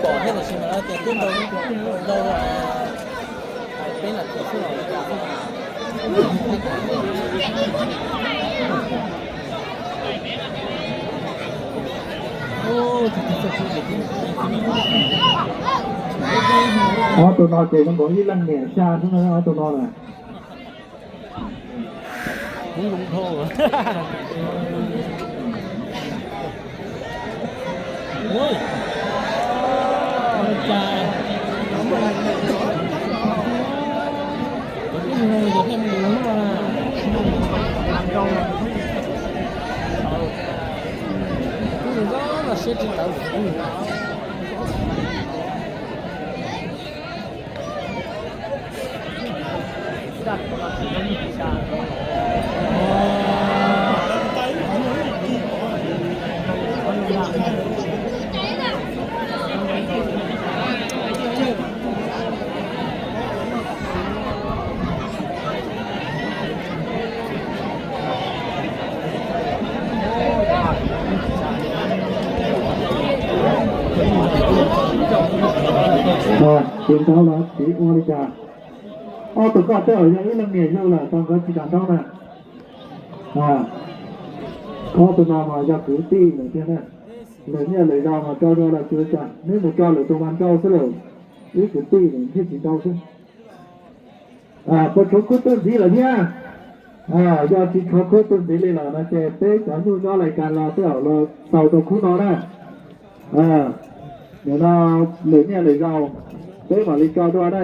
Pom thiab, tab sis mas tias twb ntau, ntau peb lam tsis xwb los. Ob tug no ces zoo nkaus ib leej niam xya xwb na, ob tug no na. Kuv zoo dhau. Tsis ntau los tsis ua li cas. Ob tug koj twb yog ib leej niam yug lawm, tau nkawd tsis kam nrauj na. Ob tug no mas yog kwv tij lawm tiag na. Lwm niaj lwm zaus mas tso dua los tsis ua cas, neb mus tso lwm tus mas nrauj xwb lawm. Ib kwv tij lawm thiaj tsis nrauj xwb. Puas tshuav khub tuaj ntxiv lawm thiab? Yog tsis tshuav khub tuaj ntxiv li lawm no ces peb cov nyuj nyob lais kas los tej zaum los xaus rau khub no na. Nim no lwm niaj lwm zaus peb mam li tso dua na.